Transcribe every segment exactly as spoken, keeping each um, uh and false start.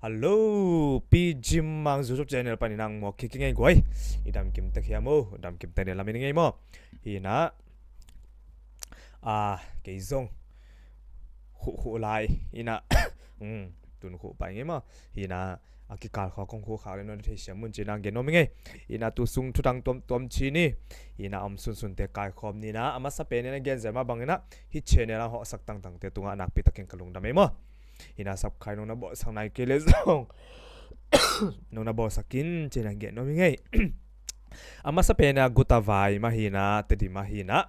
Hello, Pi Jim Mang YouTube channel panin ang muak kik i ngei guai. I dam kim tek hiam o, dam kim tek ni lamin i ngei maw? Hi na, a, kei zong khuh khuh lai i na, tun khuh pai ngei maw? Hi na, a kikal khaw kong khuh khak le nuam thei siam un ci na gen nuam i ngei. Hi na, tu sung thutang tuamtuam ci ni. Hi na, om sunsun te kaikhawm ni na, a masa pen i na gen zel mah bang i na, hi channel a hawhsak tangtang te tungah nakpi takin ka lungdam ei maw? Hi na, subscribe nong na bawlsak nai kei le zong nong na bawlsak in ci na gen nuam i ngei. A masa pen a guta vai mah hi na, Tedim mah hi na,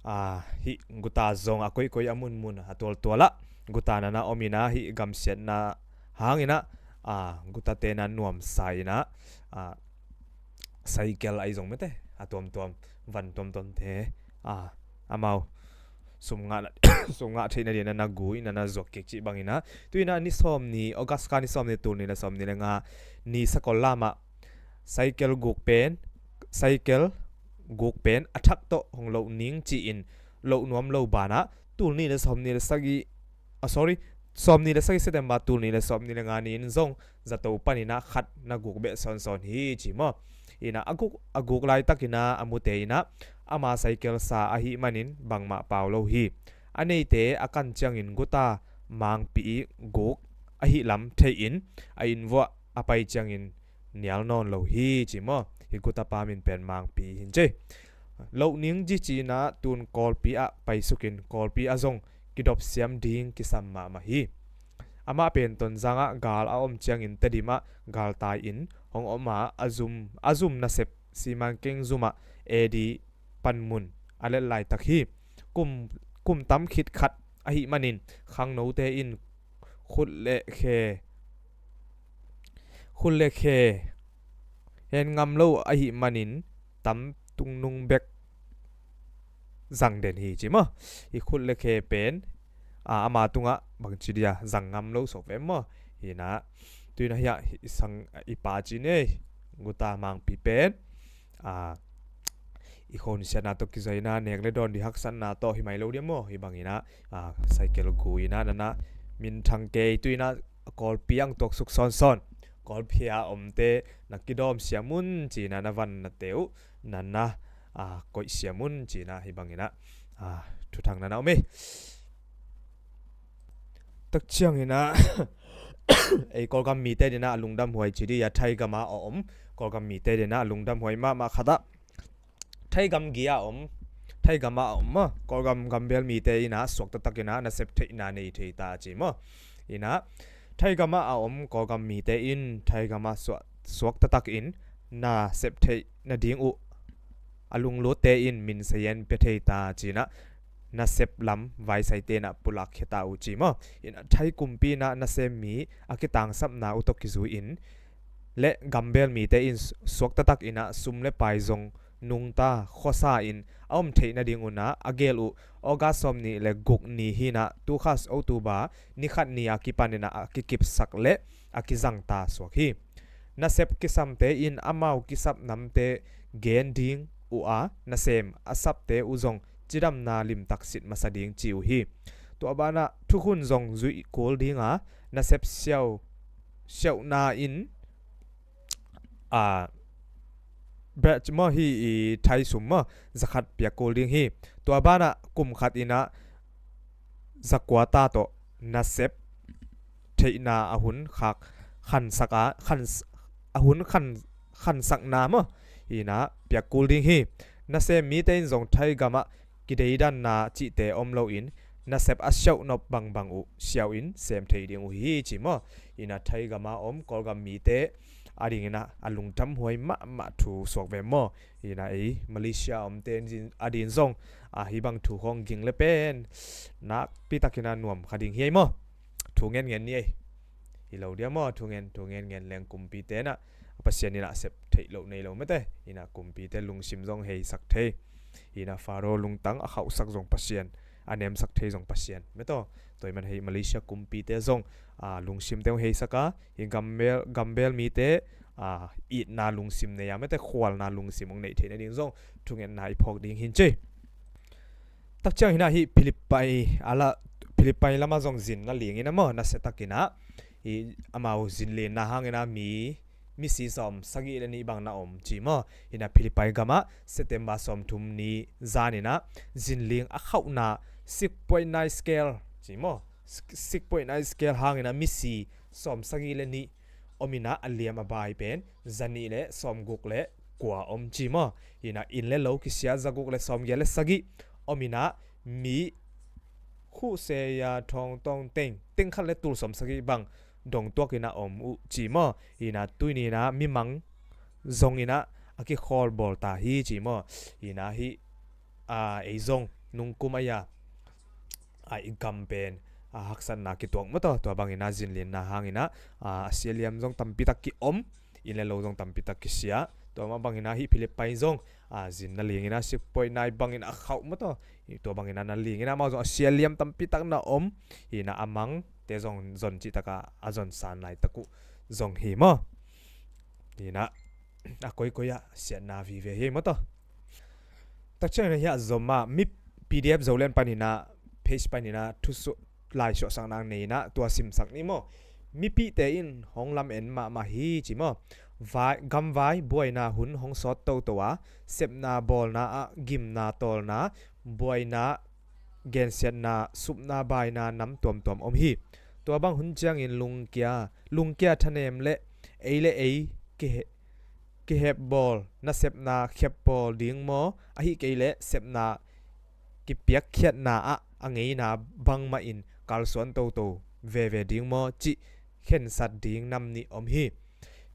a, hi guta zong a koikoi a munmun a tualtual ah guta na na om i na, hi gamsiatna hang i na, a, guta te na nuamsa i na, a, cycle ahi zong mete a tuamtuam, van tuamtuam te, a, amau sum ngah na, sum ngah theih nading na na gu i na na zuak kik cih bang i na. Tu i na ni sawm ni, August kha ni sawm ni, tul ni le sawm ni le nga ni sakol lam ah cycle guk pen, cycle guk pen a thak tawh hong loh ning ci-in loh nuam lo banah tul ni le sawm ni le sagih, a, sorry, sawm ni le sagih September tul ni le sawm ni le nga ni in zong zato pan i na khat na guk beh sawnsawn hi ci maw? I na a guk, a guk laitak i na a mute i na ama cycle sa ahih manin bangmah pau lo hi. A neite a kan ciangin guta mangpi guk ahih lam thei in a inn vuah a pai ciangin nial nawn lo hi ci maw? Hi guta pa min pen mangpi hin ci. Loh ning ci ci na tun Kawlpi ah paisukin Kawlpi ah zong kidop siam ding kisam mahmah hi. Amah pen Tonzang ah gal a om ciangin Tedim ah galtai in hong om a, a zum, a zum nasep simankeng zum ah A D panmun a let laitak hi. Kum, kum tam khit khat ahih manin khangnote in khut le khe, khut le khe hen ngam lo ahih manin tam tungnung bek zang den hi ci maw? I khut le khe pen, a, ama tungah bangci dia zang ngam lo suak ve maw? Hi na, tu i na hi a, i sang, i pa ci nei, guta mangpi pen, a, i khonsiatna tawh kizui na, nek le dawn di haksatna tawh hi mai lo dia maw? Hi bang i na, a, cycle gu i na na na minthang kei, tu i na Kawlpi ang tuaksuk sawnsawn, Kawlpi a omte na kidawm siam un ci na, na van na teu na na, a, koih siam un ci na, hi bang i na, a, thuthang na na om ei. Tak ciang i na ei Kawlgam mite dina a lungdam huai ci di a, Thaigam a om Kawlgam mite dina a lungdam huai mahmah khat ah, Thaigam gi a om, Thaigam a om maw, Kawlgam gambel mite i na suak taktak i na nasep theihna nei thei ta ci maw? I na Thaigam a om Kawlgam mite in Thaigam a suak, suak taktak in nasep theih nading uh a lunglutte in min sayen pia thei ta ci na nasep lam vaisaite na pulak khia ta uh ci maw? I na Thai kumpi na nasem mi a kitangsapna uh tawh kizui in le gambel mite in suak taktak i na sum le pai zong nungta khuasa in a om theih nading uh na a gel uh August sawm nih le guk ni hi na, tu kha October ni khat ni a kipan i na a kikipsak le a kizangta suak hi. Nasep kisamte in amau kisap namte gen ding uh a, nasem a sapte uh zong cidamna limtak sit masa ding ci uh hi. Tua banah thukhun zong zuih kul ding a, nasep siau, siauhna in, a, bret maw hi i Thai sum maw zakhat piak kul ding hi. Tua banah kum khat i na zakua ta tawh nasep theihna a hun khak khansak a, khans-, a hun khan, khansakna maw hi na piak kul ding hi. Nasem mite in zong Thaigam ah kideidanna cihte om lo in nasep a siauh nop bangbang uh siau in sem thei ding uh hi ci maw? I na Thaigam a om Kawlgam mite a ding i na a lungdam huai mahmah thu suak ve maw? I na ei Malaysia omte a din zong a hi bang thu khawng ging le pen nakpi tak i na nuam kha ding hi ei maw? Thu ngen ngen ni ei. Hi lo dia maw? Thu ngen, thu ngen ngen leng kumpite na Pasian i na sep theih loh nei lo mete. I na kumpite lungsim zong heisak thei. I na Faro lungtang a khauhsak zong Pasian a nemsak thei zong Pasian mete. Tua i man hei Malaysia kumpite zong, a, lungsimte hong heisak a, hi gambel, gambel mite, a, itna lungsim nei a mete, khualna lungsim hong neih theih nading zong thungetna i phawk ding hin ci. Tak ciang hi na hi Philippi a la, Philippi lam a zong zin na ling i na maw, nasia tak i na amau zinlinna hangin ah mi misi sawm sagih le nih bang na om ci maw. Hi-in ah Philippi gamah September sawmthum ni zanin ah zinling a khauhna six point nine scale ci maw, six point nine scale hangin ah misi sawm sagih le nih omin ah a liam a bai pen za nih le sawm guk le kua om ci maw. Hi-in ah inn le lo kisia za guk le sawm giat le sagih omin ah mi khuhseia thawngtawng teng teng khat le tul sawm sagih bang dong tuakin ah om uh ci maw. Hi-in ah tuni-in ah mimang zongin ah a kikhawl bawl ta hi ci maw. Hi-in ah hih ei zong nungkum a i gam pen haksatna kituak maw taw. Tua bangin ah zinlinna hangin ah a sia liam zong tampi tak ki-om, inn le lo zong tampi tak kisia. Tua mah bangin ah hih Philippi zong a zin na lingin ah six point nine bangin a khauh maw taw. Tua bangin ah na lingin ah amau zong a sia liam tampi tak na om. Hi-in ah a mangte zong zon cih tak a a zon san laitak uh zong hi maw. Hi-in ah a koikoi ah siatna vive hi maw taw. Takciang in ah hiah zom ah mi P D F Zoland panin ah page panin ah thusuah laisuahsakna nei-in ah tua simsak ni maw. Mipihte in hong lamen mahmah hi ci maw. Gamvai buaina hun hong sawt toto a, sepna bawlna ah gimna tawlna, buaina, gensiatna, supna baina nam tuamtuam om hi. Tua bang hun ciangin lungkia lungkia thanem le ei le ei kihepbawl, nasepna khepbawl ding maw, ahih kei leh sepna kipiakkhiatna ah a ngeina bangmahin kalsuan toto veve ding maw cih khensat ding nam nih om hi.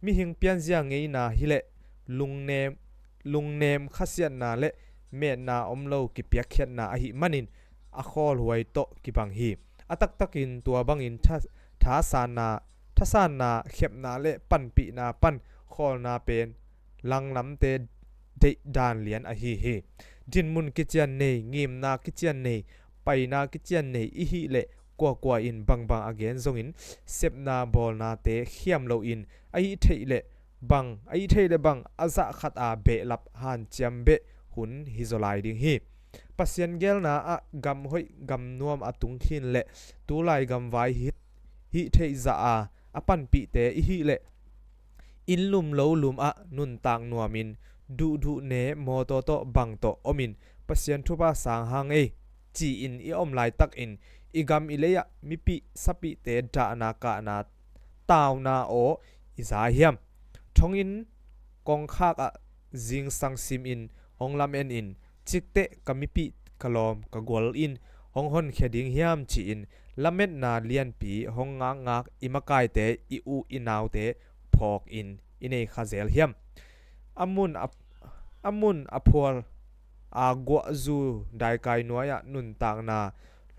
Mihing pianzia ngeina hileh lungnem, lungnem khasiatna le metna om lo kipiakkhiatna ahih manin a khawlhuai tawh kibang hi. A taktakin tua bangin thasanna, thasanna, khepna le panpihna pan khawlna pen langlamte deih dan lian ahi hi. Dinmun kician nei, ngimna kician nei, paina kician nei i hih leh kuakua in bangbang a gen zongin sepna bawlnate khiam loin a hih theih leh bang a hih theih leh bang a zah khat a behlap hanciam beh hun hi zaw lai ding hi. Pasian gelna ah gam hoih gam nuam a tung khin leh tulai gamvai hih theih zah a a panpihte i hih leh inn lum lo lum ah nuntak nuamin duhduh ne mawtaw tawh bang tawh omin Pasian thupha sang hang ei ci-in i om laitakin i gam i lei ah mipih sapihte dahna kahna tauna aw i za hiam? Thonginn kongkhak ah zingsang simin hong lamen in cikteh ka mipih ka lawm ka gual in hong honkhia ding hiam ci-in lametna lianpi hong ngakngak i makaite i u i naute phawkin i nei kha zel hiam? A mun a, a mun a phual a guahzu daikai nuai-ah nuntakna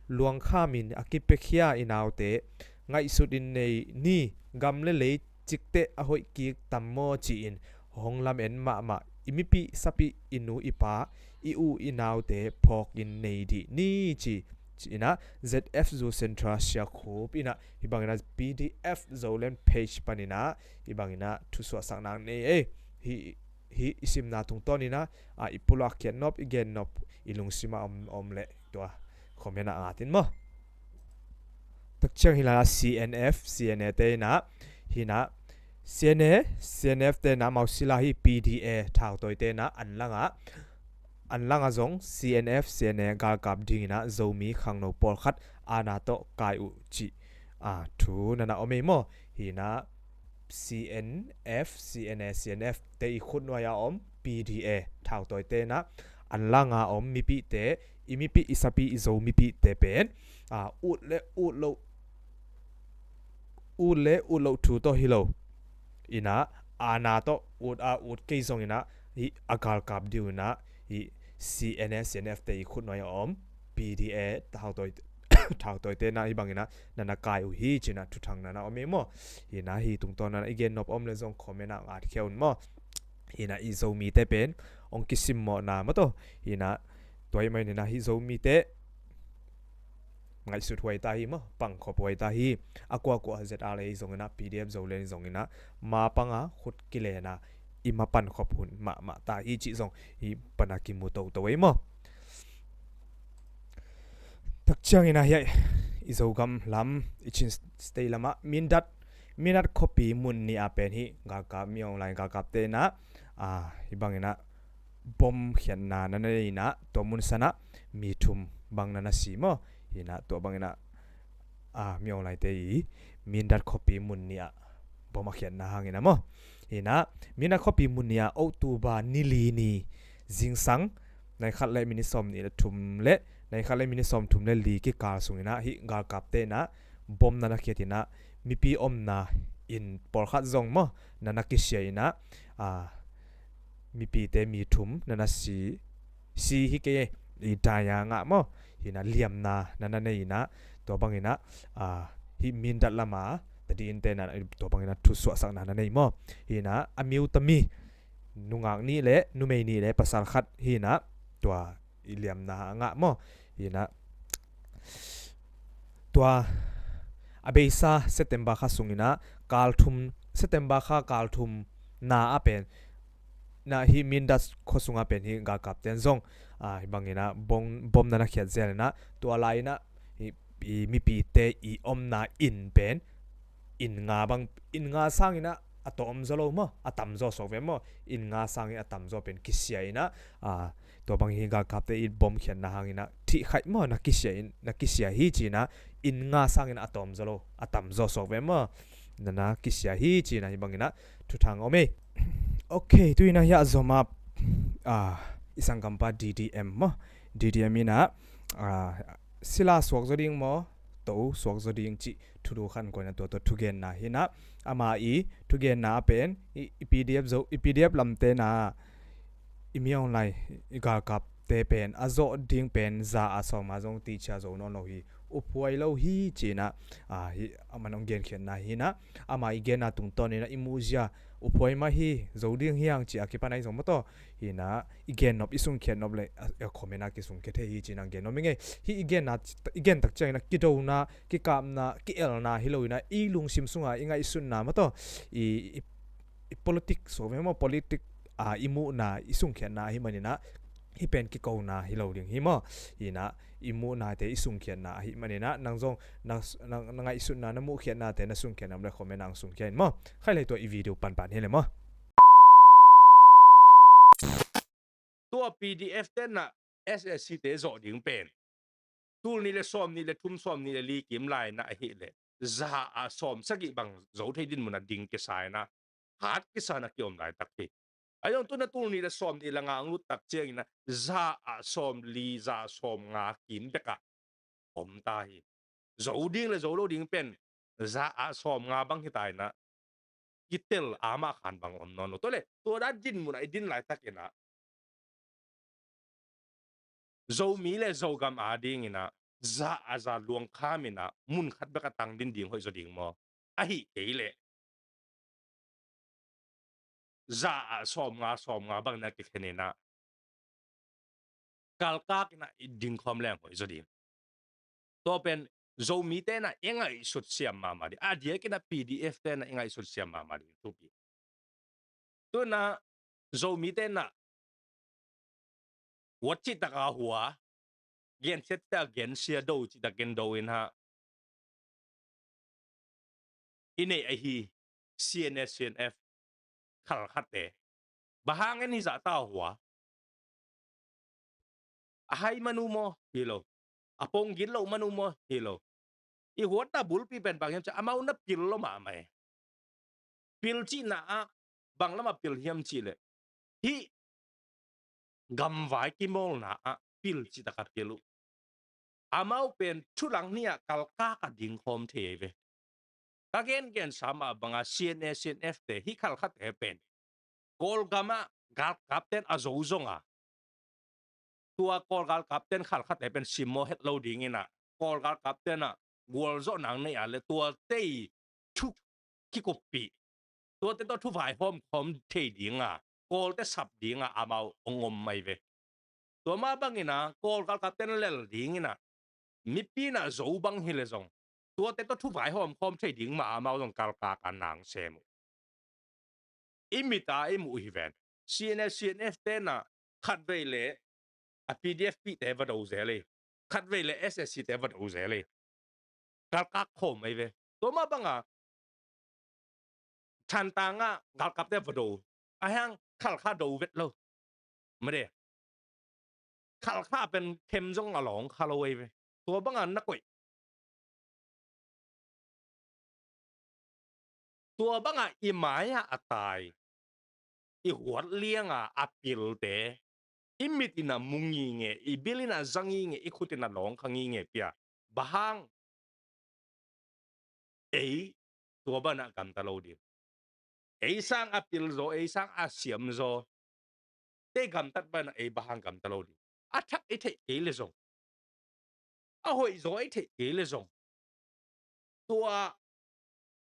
luangkhamin a kipiakhia i naute ngaihsutin nei ni. Gam le lei cikteh a hoih kik tam maw ci-in hong lamen mahmah i mipih sapih i nu i pa i u i naute phawkin nei dih ni ci. Ci-in ah Z F Zu Central Siakhup in ah hih bangin ah P D F Zoland page panin ah hih bangin ah thusuahsakna nei ei. Hih, hih i simna tungtawnin ah i pulak khiat nop i gen nop i lungsim ah om, om leh tua comment ah ngatin maw. Takciang hi lai-ah C N F, C N A te in ah hi-in ah C N A, C N F te in ah amau sila hi P D A thautawite in ah an langah an langah zong C N F, C N A galkap dingin ah Zomi khangno pawlkhat aana tawh kai uh cih thu na na om ei maw. Hi-in ah C N F, C N A, C N F te i khutnuai-a om P D A thautawite in ah an langah om mipihte, i mipih i sapi i Zo mipihte pen ut le ut loh ut le ut loh thu tawh hi lo in ah aana tawh ut a ut kei zongin ah hih a galkap ding uh in ah hih C N A, C N F te i khutnuai-a om P D A thautawite in ah hih bangin ah na na kai uh hi ci-in ah thuthang na na om ei maw. Hi-in ah hih tungtawn na na i gen nop om leh zong comment ah ngatkhia un maw. Hi-in ah i Zomite pen hong kisimmawhna maw taw. Hi-in ah tua ahih manin ah hih Zomite ngaihsut huai ta hi maw, pangkhop huai ta hi. A kuakua Z R A zongin ah P D F Zoland zongin ah ma panga khut kilen a i ma pankhop hun mahmah ta hi cih zong hih pana kimu toto ei maw. Takciangin ah hiah i Zogam lam i Chin State lamah Mindat Mindat khuapi mun nih ah pen hih galkap, Min Aung Hlaing galkapte in ah, ah, hih bangin ah bom khiatna na nei in ah, tua mun san ah mi thum bang na na si maw. Hi in ah tua bangin ah, ah, Min Aung Hlaingte i Mindat khuapi mun nih ah bom a khiatna hangin ah maw. Hi in ah Mindat khuapi mun nih ah October ni li ni zingsang nai khat le minit sawm nih le thum le, nai khat le minit sawm thum le li kikal sungin ah hih galkapte in ah bom na na khiat in ah mipi omna inn pawlkhat zong maw, na na kisia in ah, ah, mipite mi thum na na si, si hi kei, i dai a ngah maw. Hi in ah liamna na na nei in ah, tua bangin ah, ah, hih Mindat lam a tadinte in ah tua bangin ah thu suahsakna na nei maw. Hi in ah a miutami nungak nih le numei nih le pasal khat hi in ah tua i liamna a ngah maw. Hi in ah tua a beisa September kha sungin ah kal thum, September kha kal thum na ah pen na hih Mindat khua sungah pen hih galkapten zong, ah, hih bangin ah bom, bom na na khiat zel in ah tua lai in ah hih, i mipite i omna inn pen inn nga bang, inn nga sangin ah a tawm zaw lo maw, a tam zaw suak ve maw. Inn nga sangin a tam zaw pen kisia in ah, ah, tua bang hih galkapte i bom khiatna hangin ah thih khaih maw, na kisia in, na kisia hi ci in ah inn nga sangin a tawm zaw lo, a tam zaw suak ve maw. Na na kisia hi ci in ah hih bangin ah thuthang om ei. Ok, tu in ah hiah zom ah, ah, i sanggampa D D M maw, D D M in ah, ah, sila suak zaw ding maw, to suak zaw ding cih thulu khan kawina tua tua thugenna hi in ah, ama i thugenna a pen i, i P D F zo, i P D F lamte na i Min Aung Hlaing i galkapte pen a zawh ding pen za a sawm a zong ticia zo nawn lo hi, uphuai lo hi ci in ah, ah, hih aman hong genkhiatna hi in ah, ama i genna tungtawn in ah i muhzia uphuai mah hi, zo ding hi hang ci a kipan a i zong maw taw. Hi in ah i gennop, i sungkhiatnop le a, a comment a kisungkhia thei hi ci in ah gen nuam ing ei. Hih i genna, i gen tak ciangin ah kidona, kikapna, ki-elna hi lo in ah i lungsim sungah i ngaihsutna maw taw, i, i, i politic so ve maw, politic, ah, i muhna, i sungkhiatna ahih manin ah hih pen kikona hi lo ding hi maw. Hi in ah i muhnate i sungkhiatna ahih manin ah nang zong na, na, na ngaihsutna, na muhkhiatnate na sungkhiatna om le comment ah hong sungkhia in maw. Khai lei tua i video panpan hi le maw. Tua P D F te na S A C te zawh ding pen tul nih le sawm nih le thum, sawm nih le li kim lai na ahih leh za ah sawm sagih bang zo thei din mun a ding kisa in ah hat kisa na kiom laitak hi. A zong tu na tul nih le sawm nih le nga ang lut tak ciangin ah za ah sawm li, za ah sawm nga kim bek ah om ta hi. Zo ding le zo lo ding pen za ah sawm nga bang hi ta in ah kitel a mah khan bang om nawn lo. Tua le tua dan din mun ah i din laitakin ah Zomi le Zogam a dingin ah za ah za luang kham in ah mun khat bek a tang din ding hoih zaw ding maw? Ahih kei leh za ah sawm nga, sawm nga bang na kikhen in ah kalkak in ah i dingkhawm leng hoih zaw ding. Tua pen Zomite na i ngaihsut siam mahmah ding. A diakin ah P D F te na i ngaihsut siam mahmah ding thupi. Tu na Zomite na wat cih taka hua, gensia cih taka gensia, do cih taka gen do in ha. I neih ahi C N A, C N F khalkhatte bang hangin hi zah ta hua? A hai manu maw? Hi lo. A pong gin lo manu maw? Hi lo. I huatna bulpi pen bang hiam cih amau na pil lo mahmah e. Pil cihna ah bang lamah pil hiam cih leh hih gamvai kimawlna ah pil cih taka pil uh. Amau pen thulang nih ah kalkak a dingkhawm thei ve. Ka gengensa mah bangah C N A, C N F te hih khalkhatte pen Kawlgam ah galkapten a zo zong a, tua Kawl galkapten khalkhatte pen simmawh het lo dingin ah Kawl galkapten ah gualzawhna nei a le tuate i thu kikuppih, tuate tawh thu vaihawm khawm thei dinga, Kawlte sap dinga amau hong om mai ve. Tua mah bangin ah Kawl galkapten lel dingin ah mipi in ah zo bang hi le zong tuate tawh thu vaihawm khawm thei ding mah amau zong kalkak a nang sem uh. I mit a i muh hi ven. C N A, C N F te na khatvei le a P D F pihte va do zel ei. Khatvei le S S C te va do zel ei. Kalkak khawm mai ve. Tua mah banga Thantang ah galkapte va do. Ahi hang Khalkha do vet lo. Made. Khalkha pen them zong a lawng kha lo ei ve. Tua banga na koih. Tua banga i mai-ah a tai, i huat lianga a pilte, i mit in a mu nginge, i bil in a za nginge, i khut in a lawng kha nginge pia. Bang hang? Ei tua bana gamta lo ding. Ei sang a pil zaw, ei sang a siam zaw te gamtat bana ei bang hang gamta lo ding? A thak i theih kei le zong, a hoih zaw i theih kei le zong, tua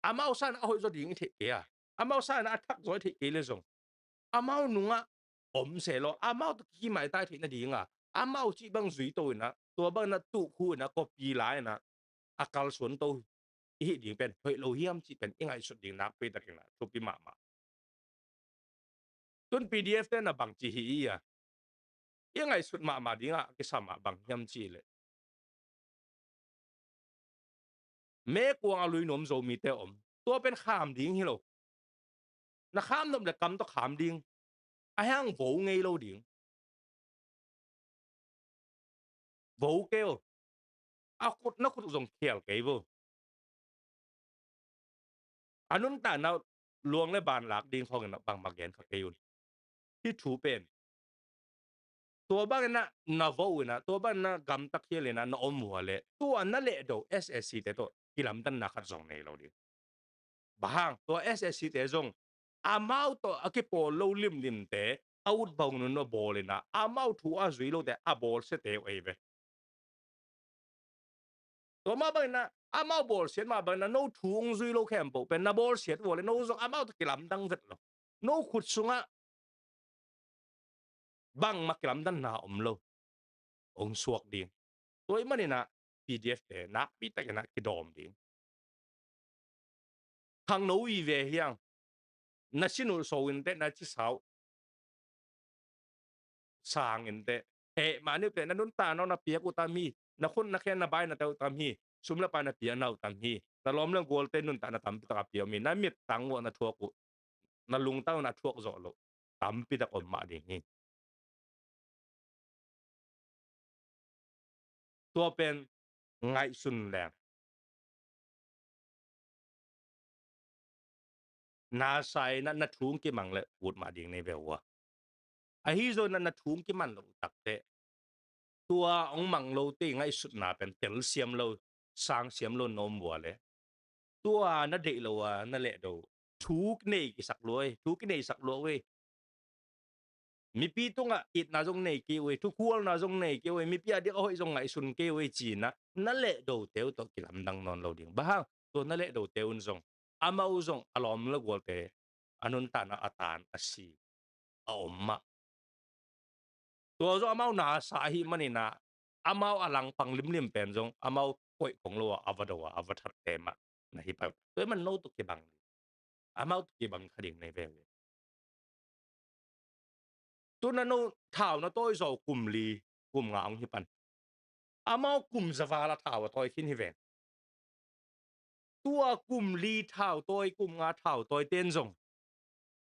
amau sang a hoih zaw ding i theih kei a, amau sang a thak zaw i theih kei le zong, amau nungah om se lo, amau tawh kikimaitai theih nadinga amau cih bang zui to in a, tua bang in a tuh khu in a, kopi la in a, a kalsuan to i hih ding pen hoih lo hiam cih pen i ngaihsut ding nakpi takin a thupi mahmah. Tun P D F te na bangci hi i a, i ngaihsut mahmah dingah a kisam ah bang hiam cih leh, mekuang a lui nuam Zomite om, tua pen kham ding hi lo. Na kham nop le kam tawh kham ding. Ahi hang vo ngei lo ding. Vo kei o. A khut na khut zong khial kei vo. A nuntakna luang le ban lak ding khawng in a bangmah gen kha kei un. Hih thu pen tua bangin a na vo in a, tua bangin a gamta khial in a na om uh a leh, tua na lehdo S A C te tawh kilamdanna khat zong nei lo ding. Bang hang? Tua S A C te zong amau tawh a kipawl lo limlimte a ut bang nunung a bawl in a, amau thu a zui lote a bawlsiate uh ei ve. Tua mah bangin a, amau bawlsiat mah bangin a, no thu hong zui lo khempeuh pen na bawlsiat uh a leh no zong amau tawh kilamdang vet lo. No khut sungah bangmah kilamdanna om lo. Hong suak ding. Tua ahih manin a P D F te nakpi takin a kidawm ding. Khangno i ve hiang, na sin uh so in teh, na cisa uh sang in teh, heh mah ni uh teh, na nuntakna uh na piak uh tam hi, na khut na khen na bainate uh tam hi, sum le pai na piakna uh tam hi, na lawm le gualte nuntakna tampi tak a pia uh mi, na mittang uh a na thuak uh, na lungtang uh na thuak zawh loh tampi tak om mah ding hi. Tua pen ngaihsun leng. Na sa in a na thu hong kimang leh ut mah ding nei ve ua. Ahi zongin a na thu hong kimang loh uh takteh, tua hong mang lote ngaihsutna pen telsiam lo, sangsiam lo na om uh a leh, tua na deih lo a na lehdo, thu nei kisak lua ei, thu kineisak lua uh ei. Mipi tungah itna zong nei kei uh ei, thukhualna zong nei kei uh ei, mipi a dik a hoih zong ngaihsun kei uh ei ci-in a na lehdote uh tawh kilamdang nawn lo ding. Bang hang? Tua na lehdote un zong, amau zong a lawm le gualte a nuntakna a tan a si a om mah. Tua zong amau na sa ahih manin a, amau a langpang limlim pen zong amau koih khong lo a, a va do a, a va tharte mah na hi pai. Tua ahih man no tawh kibang ding, amau tawh kibang kha ding nei ve uh. Tun a no thau na tawi zaw kum li, kum nga hong hi pan. Amau kum za val a thau a tawi khin hi ven. Tua kum li thau tawi, kum nga thau tawi ten zong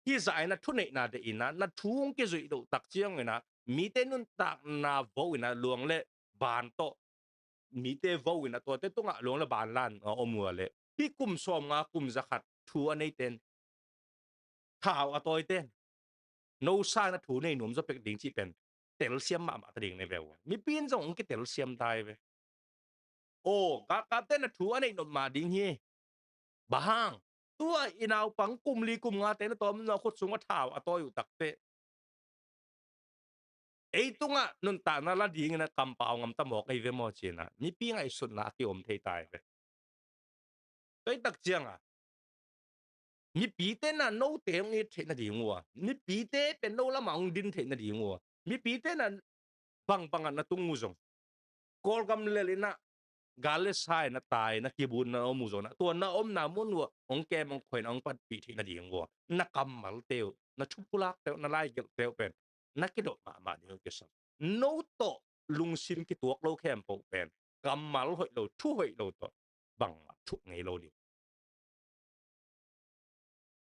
hih zah in a thuneihna deih in a, na thu hong kizuih loh tak ciangin a, mite nuntakna vo in a, luang le ban tawh mite vo in a, tuate tungah luang le ban lan a om uh a leh, hih kum sawm nga, kum za khat thu a nei ten, thau a tawi ten, no sa in a thu nei nuam zaw pek ding cih pen telsiam mahmah ta ding nei ve uh. Mipi in zong hong kitelsiam ta hi ve. Aw, galkapte na thu a neih nop mah ding hi. Bang hang? Tua i naupang kum li kum ngate na tawm na khut sungah thau a tawi uh takteh, ei tungah nuntakna la dingin a kampau ngamta mawk ei ve maw ci-in a, mipi ngaihsutna a kiom thei ta hi ve. Tua hi tak ciangin a, mipite na note hong it theih nading uh a, mipite pen no lamah hong din theih nading uh a, mipite na bangbang ah na tung uh zong, Kawlgam lel in a gal le sa in a tai na kibun na om uh zong a, tua na omna mun uh ah hong kem hong khoi in a hong panpih theih nading uh a, na kammalte uh, na thupulakte uh, na laigelhte uh pen na kidawh mahmah ding uh kisam. No tawh lungsim kituak lo khempeuh pen kammal hoih lo, thu hoih lo tawh bangmah thuh ngei lo ding.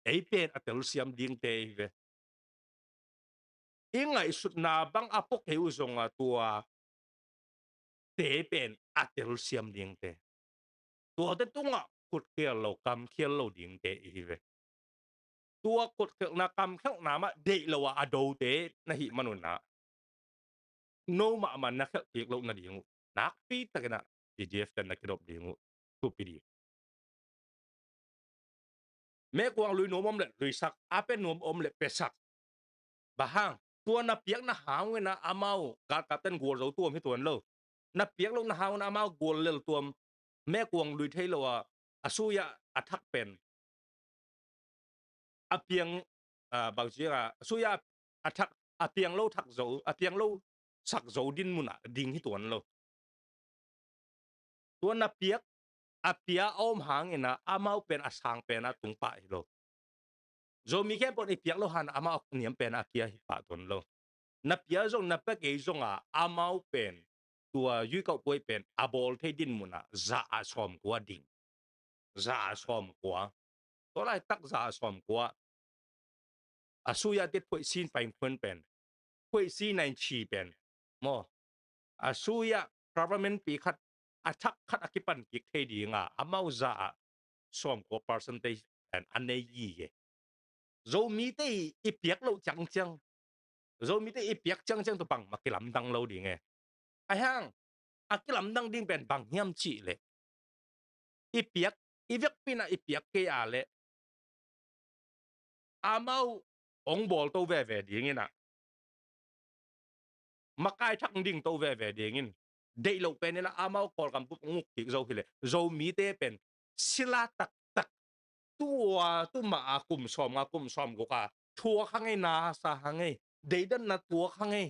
ei pen a telsiam dingte hi ve. I ngaihsutna bang a pua kei uh zong a tua te pen a telsiam dingte. Tuate tungah kutkhial lo, kamkhial lo dingte i hi ve. Tua kutkhialhna, kamkhialhna mah deih lo a a dote na hih manunah no mahmah na khialh kik loh nading uh nakpi takinah P D F ten na kidop ding uh thupi ding. Mekuang lui nuam om le luisak, a pia nuam om le piasak. Bang hang, tua na piak na hang uh inah amau galkap ten gual zo tuam hi tuan lo. Na piak loh na hang uh inah amau gual lel tuam. Mekuang lui thei lo a, a sui-ah a thak pen a piang, a, bang ci a, a sui-ah a thak, a piang lo thak zo, a piang lo sak zo din munah ding hi tuan lo. Tua na piak, a pia a om hang inah amau pen a sang pen a tung pah hi lo. Zomi khempeuh in i piak loh hang amau a niam pen a kia hi pah tuan lo. Na pia zong na pia kei zong a amau pen tua yuikauh puai pen a bawl thei din munah za a sawmkua ding. Za a sawmkua. Tua laitak za a sawmkua. A sui-ah tet phuaihsin paingkhuan pen, phuaihsin nainchi pen maw, a sui-ah government pi khat a thak khat a kipan kik thei dinga amau za a sawmkua percentage pen a nei hi e. Zomite i piak loh ciangciang, Zomite i piak ciangciang tua bangmah kilamdang lo ding e. Ahi hang a kilamdang ding pen bang hiam cih leh, i piak, i vekpi inah i piak kei a leh amau ong bawl to veve ding inah, makai thak ding to veve ding in, deih loh pen inah amau Kawlgam bup ong uk kik zo hi leh Zomite pen sila taktak, tua tu mah a kum sawmnga kum sawmguk a thuak hang ei, nasa hang ei, deidanna tuak hang ei.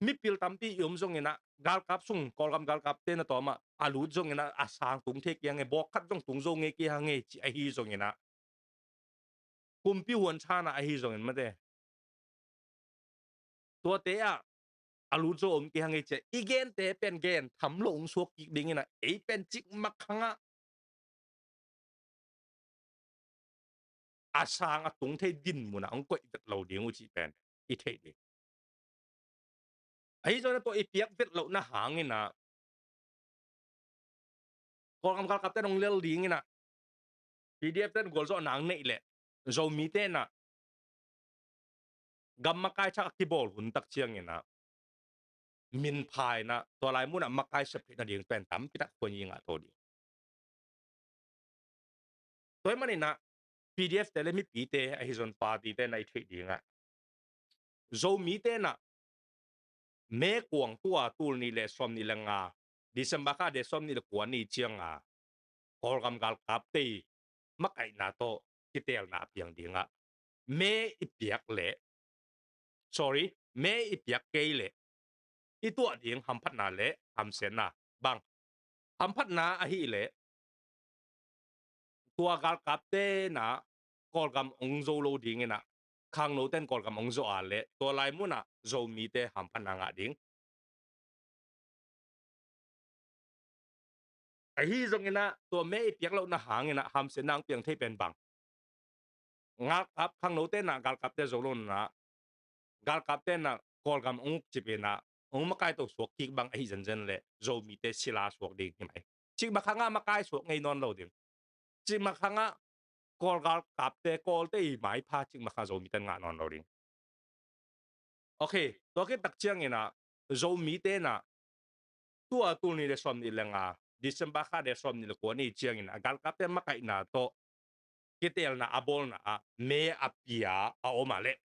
Mipil tampi i om zong inah galkap sung, Kawlgam galkapte na tawm ah a lut zong inah a sang tung thei kei hang ei, bawk khat zong tung zo ngei kei hang ei ci ahi zong inah, kumpi huan chana ahi zongin mate, tuate ah a lut zo om kei hang ei ci a i gente pen gen tham lo ong suak kik ding inah ei pen cikmak hangah a sang a tung thei din munah ong koih vet lo ding uh cih pen i theih ding. Ahi zongin a tua i piak vet lohna hang inah Kawlgam galkapte nong lel ding inah P D F ten gualzawhna ong neih leh Zomite inah gam makai thak a kibawl hun tak ciang inah minpha inah tua lai munah makai sep theih nading pen tampi tak khuan i ngah to ding. Tua ahih man inah P D F te le mipite ahi zong party te na i theih dingah Zomite inah May kuang tua tul nih le sawm nih le nga, December kha de sawm nih le kua ni cianga Kawlgam galkapte makaihna tawh kiteelna a piang dingah May i piak leh, sorry, May i piak kei leh i tuah ding hamphatna le hamsiatna bang. Hamphatna ahih leh tua galkapte inah Kawlgam ong zo lo ding inah khangnote in Kawlgam ong zo a leh tua lai munah Zomite hamphatna ngah ding. Ahi zong inah tua May i piak lohna hang inah hamsiatna ong piang thei pen bang. Galkap, khangnote inah galkapte zo lo inah galkapte inah Kawlgam ong uk cip inah ong makai to suak kik bang ahi zenzen leh Zomite sila suak ding hi mai. Cikmak hangah makai suak ngei nawn lo ding. Cikmak hangah Kawl galkapte, Kawlte i maipha cikmak hangah Zomite in ngah nawn lo ding. Ok, tua khit tak ciang inah Zomite inah tua tul nih le sawm nih le nga, December kha de sawm nih le kua ni ciang inah galkapte makaihna tawh kiteelna a bawlna ah May a pia a om a leh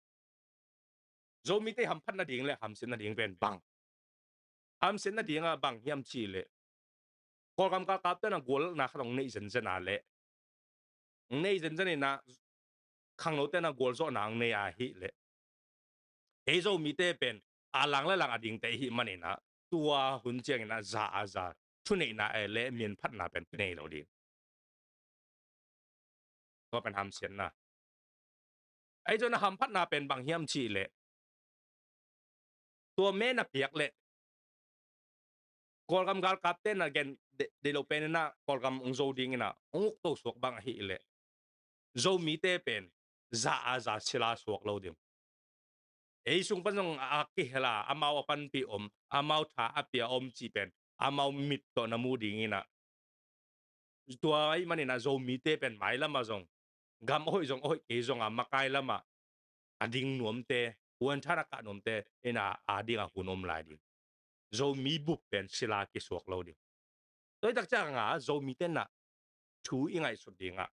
Zomite hamphat nading le hamsiat nading pen bang. Hamsiat nading ah bang hiam cih leh Kawlgam galkapte inah gualna khat ong neih zenzen a leh, ong neih zenzen inah khangnote inah gualzawhna ong nei ahih leh ei Zomite pen a lang le lang a dingte ihih man inah tua hun ciang inah za a za thuneihna eh le minphatna pen kinei lo ding. Tua pen hamsiatna. Ahi zong inah hamphatna pen bang hiam cih leh tua May na piak leh Kawlgam galkapte inah gen de, deih lo pen inah Kawlgam ong zo ding inah ong uk to suak bang ahih leh Zomite pen za a za sila suak lo ding. Ei sung pan zong a kihel a, amau a panpih om, amau tha a pia om cih pen amau mit tawh na mu ding in ah. Tua ahih manin ah Zomite pen mailam ah zong, gam a hoih zong a hoih kei zong a makai lam ah a ding nuamte, huan than a kah nuamte in ah a ding a hun om lai ding. Zomi bup pen sila kisuak lo ding. Tua hi tak ciang a Zomite in ah thu i ngaihsut ding ah,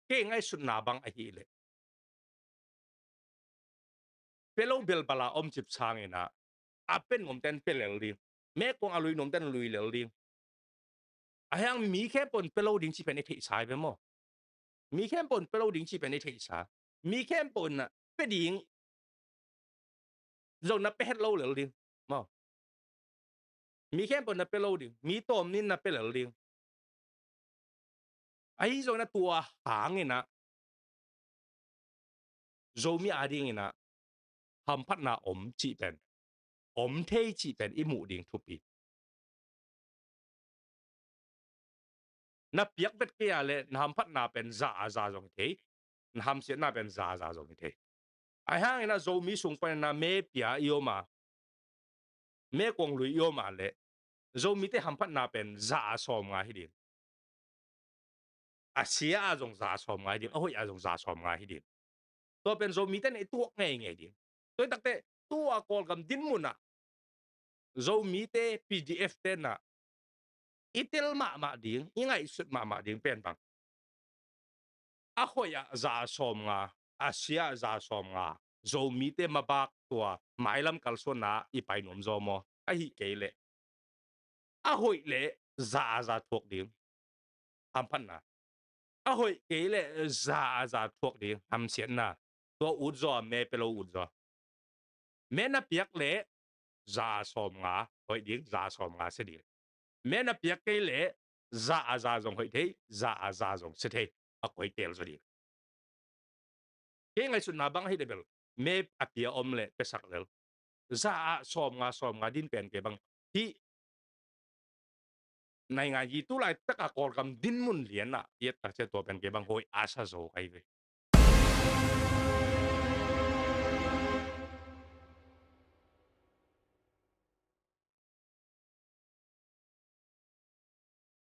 kei ngaihsutna bang ahih leh, pia lo belbal a om cip sangin ah, a pia nuamten pia lel ding. Meikuang a lui nuamten lui lel ding. Ahih hang mi khempeuh in pia lo ding cih pen i theihsa hi ve maw. Mi khempeuh in pia lo ding cih pen i theihsa. Mi khempeuh in ah pia ding zong na pia het lo lel ding maw. Mi khempeuh in na pia lo ding, mi tawm nin na pia lel ding. Ahi zongin ah tua hangin ah Zomi a dingin ah hamphatna om cih pen, om thei cih pen i muh ding thupi. Na piak vet kei a leh na hamphatna pen za a za zong hi thei, na hamsiatna pen za a za zong hi thei. Ahih hangin ah Zomi sung panin ah me pia i om a, meikuang lui i om a leh, Zomite hamphatna pen za a sawmnga hi ding. A sia a zong za a sawmnga hi ding, a hoih a zong za a sawmnga hi ding. Tua pen Zomite in i tuak ngeingei ding. Tua hi takte tua Kawlgam dinmun ah Zomite, P D F te in ah i tel mahmah ding, i ngaihsut mahmah ding pen bang, a hoih ah za a sawmnga, a sia ah za a sawmnga, Zomite mabak tua mailam kalsuanna i pai nuam zaw maw? Ahih kei leh, a hoih leh za a za thuak ding, hamphatna. A hoih kei leh za a za thuak ding, hamsiatna. Tua ut zaw a, me pia lo ut zaw. Me na piak leh za a sawmnga hoih ding, za a sawmnga sia ding. Me na piak kei leh za a za zong hoih thei, za a za zong sia thei. A koi teel zaw ding. Kei ngaihsutna bang ahih leh bel, me a pia om leh piasak lel, za a sawmnga, sawmnga din pen kei bang, hih naingan yi tu laitak a Kawlgam dinmun lian ah i et tak ciang tua pen kei bang hoih a sa zo ka hi ve.